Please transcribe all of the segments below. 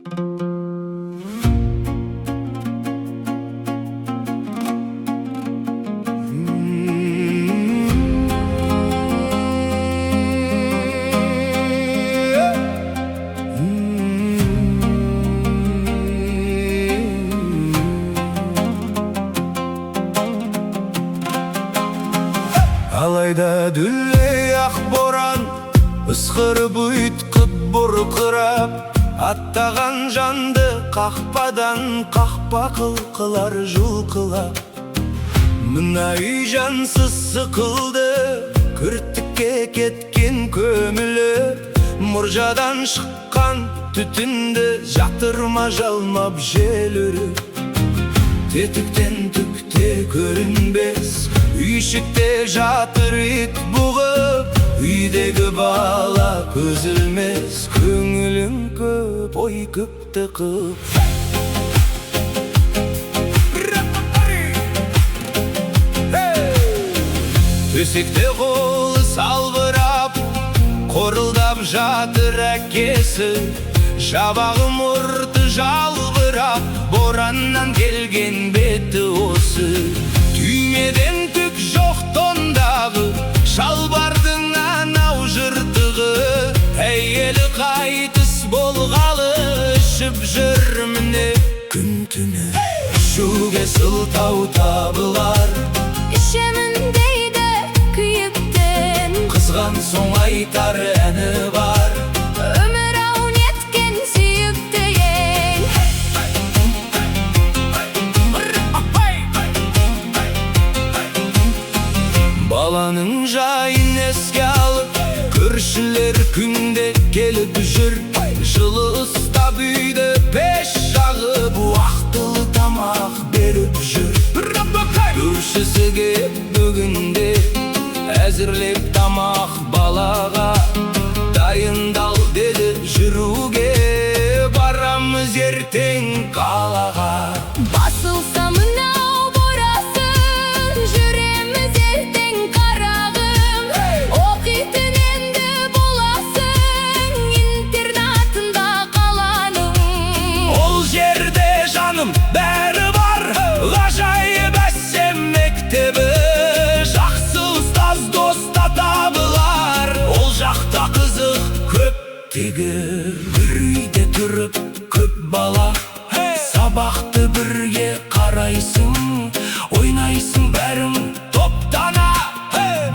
Алайда дүлей ақ боран, ысқырып, ұйтқып, бұрқырап, аттаған жанды қақпадан қақпа қылқылар жұлқылап. Мына үй жансыз сықылды, күртікке кеткен көміліп, мұржадан шыққан түтінді жатырма жалмап жел үріп. Тетіктен түк те көрінбес, үйшікте жатыр ит бұғып, үйдегі бала көз ілмес. Көңілім көп ой, көп тықып. Төсекте қолы салбырап, қорылдап жатыр әкесі. Жабағы мұрты жалбырап, бораннан келген беті осы. Түймеден түк жоқ тондағы, шалбардың анау жыртығы. Әйелі қайтыс болғалы ішіп жүр міне күн түні. Ішуге сылтау табылар. Ішемін дейді күйіктен. Қызған соң айтар әні бар. Өмір ау, неткен сүйікті ең. Баланың жайын еске алып, көршілер күнде келіп жүр. Жылы ұстап үйді, пеш жағып, уақтылы тамақ беріп жүр. Көршісі кеп бүгінде, әзірлеп тамақ балаға. Дайындал деді жүруге, барамыз ертең қалаға. Басылса мынау борасын, жүреміз ертең, қарағым. Оқитын енді боласың интернатында қаланың. Ол жерде, жаным, бәрі бар, ғажайып әсем мектебі. Жақсы ұстаз, дос та табылар, ол жақта қызық көп тегі. Бір үйде тұрып көп бала, сабақты бірге қарайсың, ойнайсың бәрің топтана.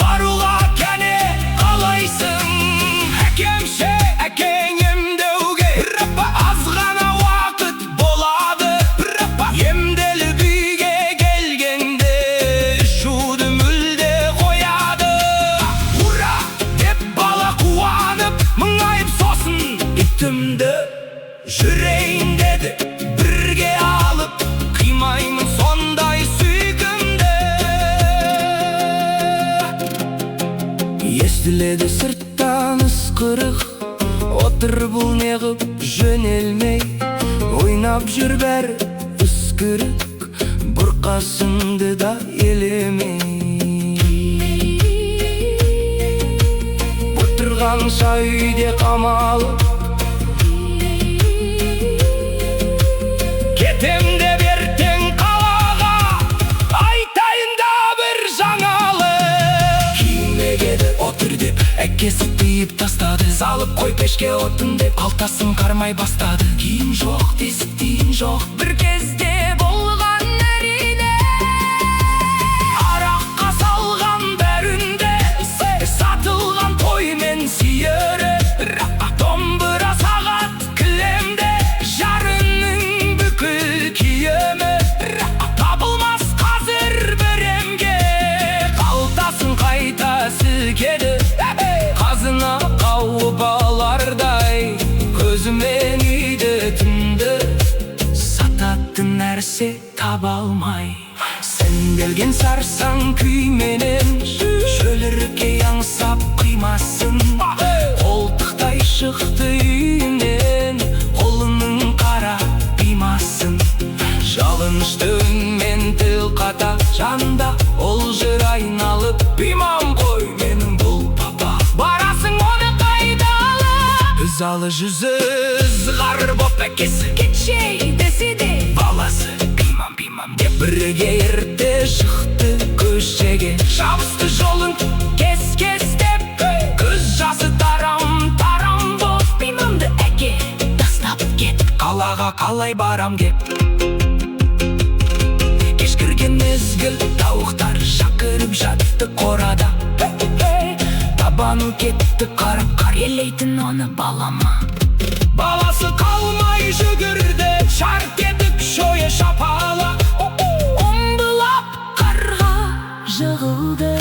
Баруға кәне қалайсың? Әкемше, әкең емдеуге аз ғана уақыт болады. Емделіп үйге келгенде ішуді мүлде қояды. «Ура!» деп бала қуанып, мұңайып, сосын «Итімді жүрейін» деді бірге алып. Қимаймын сондай сүйкімді. Естіледі сырттан ысқырық. Отыр бұл неғып жөнелмей? Ойнап жүр бәрі үскірік, бұрқасынды да елемей. Отырғанша үйде қамалып, кетем деп ертең қалаға. Айтайын да бір жаңалық. Киінбегеді отыр деп, әкесі тыйып тастады. Салып қой пешке отын деп, қалтасын қармай бастады. Киім жоқ, тесік тиын жоқ. Бір кезде болған, әрине. Араққа салған бәрінде, сатылған той мен сиыры, домбыра, сағат, кілемде, жарының бүкіл киімі. Табылмас қазір бір емге. Қалтасын қайта сілкеді, қазына қауып алардай. Көзімен үйді, түнді сататын нәрсе таба алмай. Сенделген сарсаң күйменен шөліркей аңсап қимасын. Қолтықтай шықты үйінен қолының қара пимасын. Жалынышты үнмен тіл қата жанда ол жыр айналып. Имам қой менің бұл папа. Барасың оны қайда алып? Біз Жаралы жүзі ызғар боп, әкесі Кетшей десе де, баласы пимам, пимам деп бірге ерте шықты көшеге. Жабысты жолын кес кестеп, көз жасы тарам тарам боп. Пимамды, әке, тастап кет. Қалаға қалай барам деп. Кешкірген мезгіл, тауықтар шақырып жатты қорада. Табану кетті қара қар. Елейтін оны балама. Баласы қалмай жүгірді, шарт етіп шойы шапалақ. Омбылап қарға жығылды.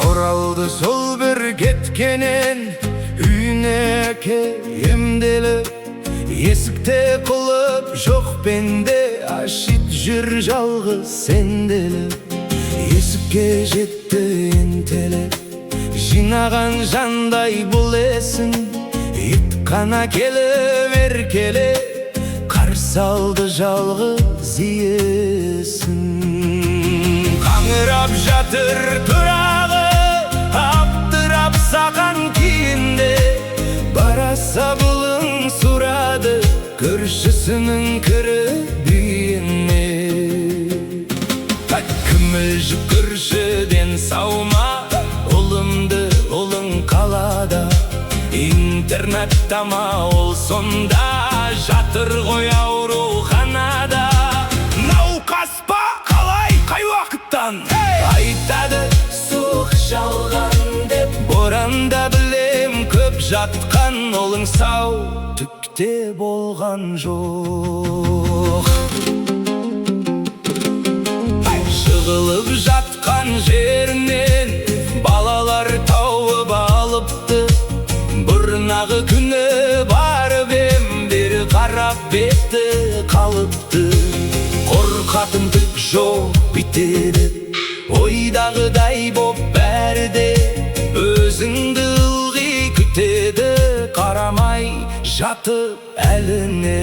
Оралды сол бір кеткенен үйіне әке емделіп. Есікте құлып жоқ пенде, аш ит жүр жалғыз сенделіп. Есікке жетті ентелеп, жинаған жандай бұл есін. Ит қана келіп еркелеп, қарсы алды жалғыз иесін. Қаңырап жатыр тұрағы, аптырап сақан күйінде. Бара сабылын сұрады көршісінің кіріп үйіне. Кімілжіп көршіден, сау ма ұлымды, ұлың қалада интернатта ма? Ол сонда жатыр ғой ауруханада. Науқас па, қалай, қай уақыттан? Айтады, суық шалған деп. Боранда, білем, көп жатқан. Ұлың сау, түкте болған жоқ. Жығылып жатқан жерінен балалар тауып алыпты. Бұрнағы күні барып ем, бері қарап беті қалыпты. Қорқатын түк жоқ, бүйтеді ойдағыдай боп бәрі де. Өзіңді ылғи күтеді, қарамай жатып әліне.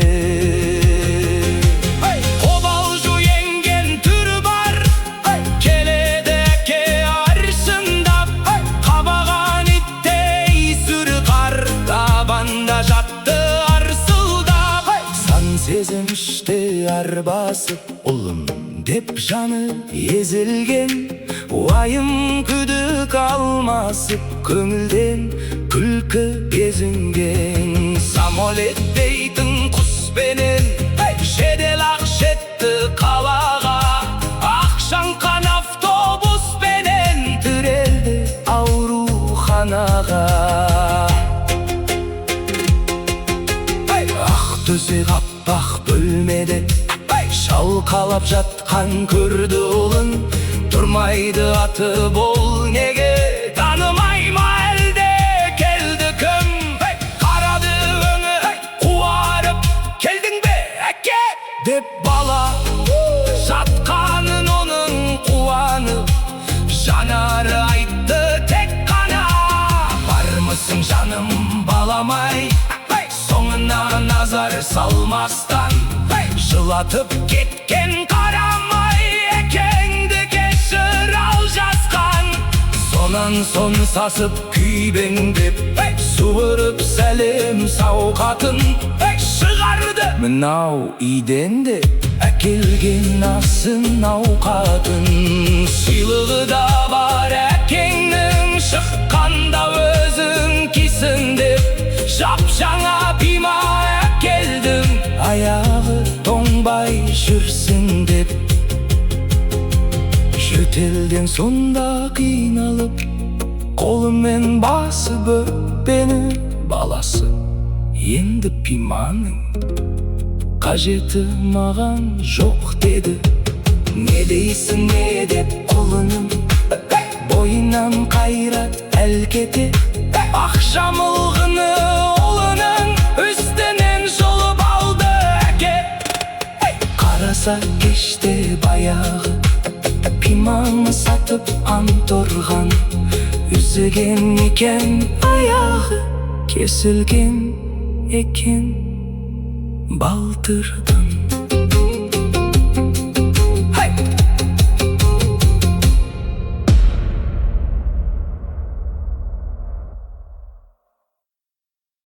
Қобалжу енген түрі бар, келеді әке арсындап. Қабаған иттей сүрі қар табанда жатты арсылдап. Сан сезім іште арбасып, ұлым деп жаны езілген. Уайым, күдік алмасып, көңілден күлкі безінген. Самолет дейтін құспенен жедел ақ жетті қалаға. Ақ жаңқан автобуспенен тірелді ауруханаға. Ақ төсек, аппақ бөлмеде шалқалап жатқан көрді ұлын. Тұрмайды аты, бол неге танымай ма әлде, келді кім? Қарады өңі қуарып, келдің бе, әке, деп. Бала жатқанын оның қуанып жанары айтты тек қана: бармысың, жаным баламай? Соңына назар салмастан жылатып кеткен қарамай, әкеңді кешір, алжасқан. Сонан сон сасып күйбеңдеп, суырып сәлем сауқатын шығарды мынау үйден де әкелген асын, ауқатын. Сыйлығы да бар әкеңнің, шыққанда өзің кисін деп. Жап жаңа пима әкелдім, аяғы тоңбай жүрсін деп. Жөтелден сонда қиналып, қолымен басып өкпені баласы: енді пиманың қажеті маған жоқ, деді. Не дейсің, не деп құлыным, бойынан қайрат әл кете. Ақ жамылғыны ұлының үстінен жұлып алды әке. Қараса, кеште баяғы пиманы сатып антұрған үзіген екен, аяғы кесілген екен балтырдан.